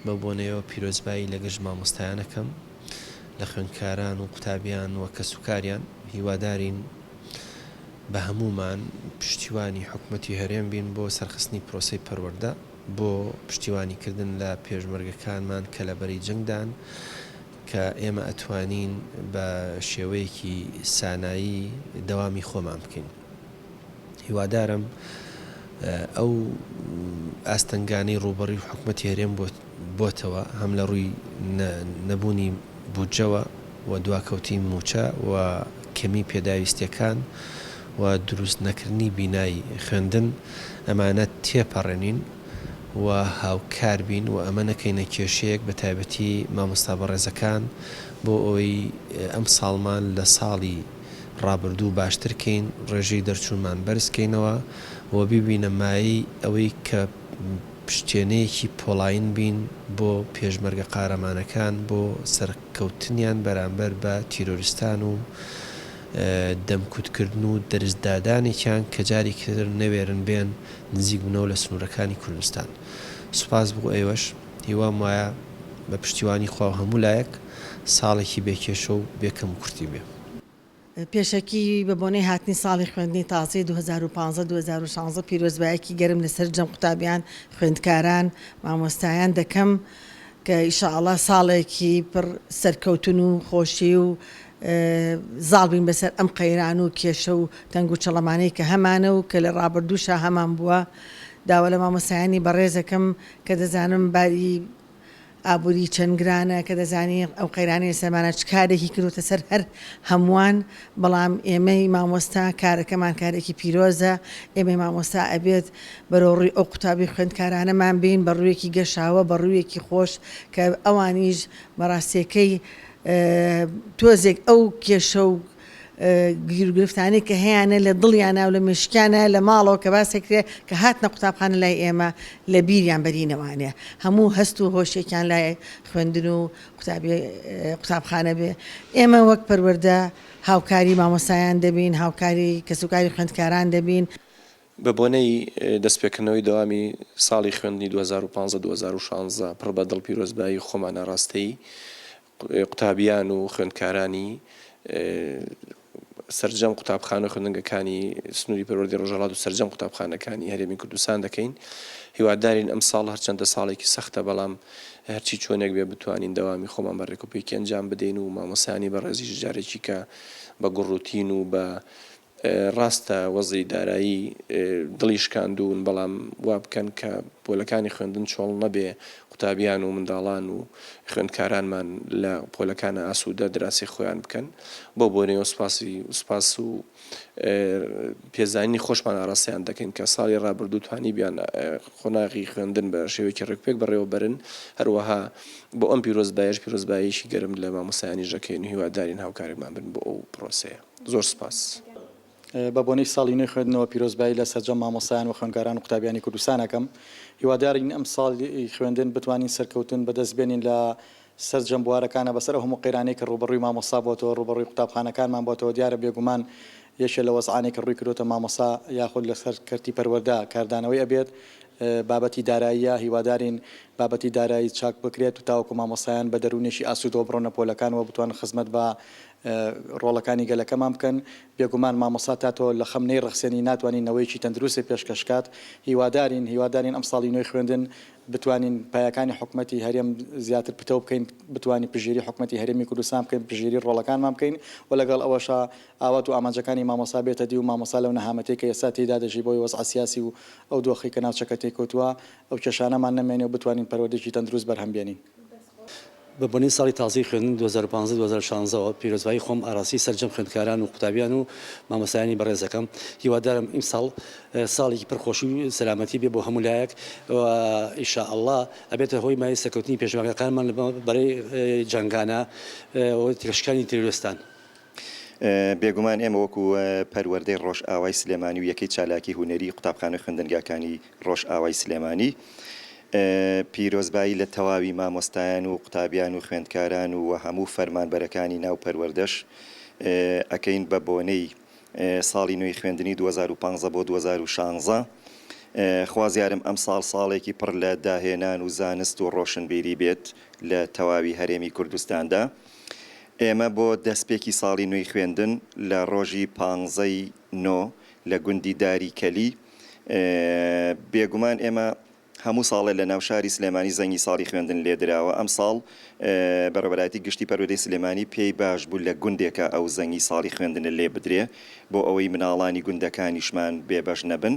بەو بۆنەیەوە پیرۆزبایی لە گشت مامۆستایان ئەکەم، لە خوێندکاران و قوتابیان و کەسوکاریان، هیوادارین بە هەموومان پشتیوانی حکومەتی هەرێم بین بۆ سەرخستنی پرۆسەی پەروەردە، بۆ پشتیوانیکردن لە پێشمەرگەکانمان کە لە بەرەی جەنگدان، کە ئێمە ئەتوانین بە شێوەیەکی سانایی دەوامی خۆمان بکەین. هیوادارم ئەو ئاستەنگانەی ڕووبەڕووی حکومەتی هەرێم بۆتەوە هەم لە ڕووی نەبوونی بودجەوە و دواکەوتنی مووچە و کەمی پێداویستیەکان و دروست نەکردنی بینای خوێندن ئەمانە تێپەڕێنین و هاوکار بین و ئەمە نەکەینە کێشەیەک بە تایبەتی مامۆستا بەڕێزەکان بۆ ئەوەی ئەمساڵمان لە ساڵی ڕابردوو باشتر کەین، ڕێژەی دەرچوونمان بەرز کەینەوە و ببینە مایەی ئەوەی کە پشتێنەیەکی پۆڵاین بین بۆ پێشمەرگە قارەمانەکان بۆ سەرکەوتنیان بەرامبەر بە تیرۆریستان و دەمکوتکردن و دەرسدادانێکیان کە جارێکی تر نەوێرن بێن نزیک بنەوە لە سنوورەکانی کوردستان. سوپاس بۆ ئێوەش. هیوام وایە بە پشتیوانی خوا و هەموو لایەک ساڵێکی بێ کێشە و بێ کەموکورتی بێ. پێشەکی بە بۆنەی هاتنی ساڵی خوێندنی تازەی 2015 2016 پیرۆزبایەکی گەرم لە سەرجەم قوتابیان، خوێندکاران، مامۆستایان دەکەم کە ئیشاڵا ساڵێکی پڕ سەرکەوتن و خۆشی و زاڵ بین بەسەر ئەم قەیران و کێشە و تەنگ و چەڵەمانەی کە هەمانە و کە لە ڕابردووشا هەمان بووە. داوا لە مامۆستایانی بەڕێزەکەم کە دەزانم باری ئابووری چەند گرانە، کە دەزانی ئەو قەیرانەی سەرمانە چ کارێکی کردووەتە سەر هەر هەمووان، بەڵام ئێمەی مامۆستا کارەکەمان کارێکی پیرۆزە، ئێمەی مامۆستا ئەبێت بەرەو ڕووی ئەو قوتابی خوێندکارانەمان بین بە ڕوویەکی گەشاوە، بە ڕوویەکی خۆش کە ئەوانیش بە ڕاستیەکەی تۆزێک ئەو کێشە و گیروگرفتانەی کە هەیانە لە دڵیانا و لە مێشکیانا لە ماڵەوە کە باس ئەکرێ کە هاتنە قوتابخانە لای ئێمە لە بیریان بەرینەوانێ هەموو هەست و هۆشێکیان لای خوێندن و قوتابی قوتابخانە بێ ئێمە وەک پەروەردە هاوکاری مامۆستایان دەبین هاوکاری کەسوکاری خوێندکاران دەبین. بە بۆنەی دەستپێکردنەوەی دەوامی ساڵی خوێندنی 2015 2016 پڕ بە دڵ پیرۆزبایی خۆمان ئاراستەی قوتابیان و خوێندکارانی سەرجەم قوتابخانە و خوێندنگەکانی سنووری پەروەردەی ڕۆژهەڵات و سەرجەم قوتابخانەکانی هەرێمی کوردستان دەکەین. هیوادارین ئەمساڵ هەرچەندە ساڵێکی سەختە بەڵام هەرچی چۆنێک بێ بتوانین دەوامی خۆمان بە ڕێکوپێکی ئەنجام بدەین و مامۆستایانی بەڕێزیش جارێکی کە بە گوڕوتین و بە ڕاستە وەزعی دارایی دڵی شکاندوون، بەڵام وا بکەن کە پۆلەکانی خوێندن چۆڵ نەبێ، قوتابیان و منداڵان و خوێندکارانمان لە پۆلەکانا ئاسوودە دراسی خۆیان بکەن. بەو بۆنەیەوە سوپاسی سوپاس و پێزانینی خۆشمان ئاراستەیان دەکەین کە ساڵی ڕابردوو توانیبیان قۆناغی خوێندن بە شێوەیەکی ڕێکوپێک بەڕێوە بەرن. هەروەها بۆ ئەم پیرۆزبایەش پیرۆزباییەکی گەرم لە مامۆستایانیش دەکەین و هیوادارین هاوکارێکمان بن بۆ ئەو پرۆسەیە. زۆر سپاس. بە بۆنەی ساڵی نوێی خوێندنەوە پیرۆزبایی لە سەرجەم مامۆستایان و خوێندکاران و قوتابیانی کوردستان ئەکەم. هیوادارین ئەم ساڵی خوێندن بتوانین سەرکەوتن بەدەست بێنین لە سەرجەم بوارەکانا بەسەر ئەو هەموو قەیرانەی کە ڕووبەڕووی مامۆستا بۆتەوە ڕووبەڕووی قوتابخانەکانمان بۆتەوە دیارە بێگومان یەکێ لە وەزعانەی کە ڕووی کردۆتە مامۆستا یاخود لەسەر کەرتی پەروەردە کاردانەوەی ئەبێت بابەتی داراییە هیوادارین بابەتی دارایی چاک بکرێت و تاوەکو مامۆستایان بە دەروونێکی ئاسوودەوە بڕۆنە پۆلەکان و بتوانن خزمەت بە ڕۆڵەکانی گەلەکەمان بکەن، بێگومان مامۆستا تا تۆ لە خەم نەیڕەخسێنی ناتوانی نەوەیەکی تەندروستت پێشکەش کات، هیوادارین هیوادارین ئەم ساڵی نوێی خوێندن بتوانین پایەکانی حکومەتی هەرێم زیاتر پتەو بکەین، بتوانین پشتگیری حکومەتی هەرێمی کوردستان بکەین، پشتگیری ڕۆڵەکانمان بکەین و لەگەڵ ئەوەشا ئاوات و ئامانجەکانی مامۆستا بێتە دی و مامۆستا لەو نەهامەتیەی کە ئێستا تێیدا دەژی بەهۆی وەزعە سیاسی و ئەو دۆخەی کە ناوچەکە تێیکەوتووە ئەو کێشانەمان نەمێنێ و بتوانین پەروەردەیەکی تەندروست بەرهەم بێنین. بە بۆنەی ساڵی تازەی خوێندن 2015 2016 وە پیرۆزبایی خۆم ئاراستەی سەرجەم خوێندکاران و قوتابیان و مامۆستایانی بەڕێز دەکەم هیوادارم ئیمساڵ ساڵێکی پڕ خۆشی و سەلامەتی بێ بۆ هەموو لایەک و ان شاء اللە ئەبێتە هۆی مایەی سەرکەوتنی پێشمەرگەکانمان لە بەرەی جەنگانە و تێکشکانی تیرۆرستان. بێگومان ئێمە وەکو پەروەردەی ڕۆژئاوای سلێمانی و یەکەی چالاکی هونەری قوتابخانەی خوێندنگاکانی ڕۆژئاوای سلێمانی پیرۆزبایی لە تەواوی مامۆستایان و قوتابیان و خوێندکاران و هەموو فەرمانبەرەکانی ناو پەروەردەش ئەکەین بە بۆنەی ساڵی نوێی خوێندنی 2015 بۆ 2016. خوازیارم ئەمساڵ ساڵێکی پڕ لە داهێنان و زانست و ڕۆشنبیری بێت لە تەواوی هەرێمی کوردستاندا. ئێمە بۆ دەستپێکی ساڵی نوێی خوێندن لە ڕۆژی پانزەی نۆ لە گوندی داری کەلی بێگومان ئێمە هەموو ساڵێ لە ناو شاری سلێمانی زەنگی ساڵی خوێندن لێدراوە، ئەمساڵ بەڕێوەبەرایەتی گشتی پەروەردەی سلێمانی پێی باش بوو لە گوندێکا ئەو زەنگی ساڵی خوێندنە لێ بدرێ بۆ ئەوەی مناڵانی گوندەکانیشمان بێبەش نەبن.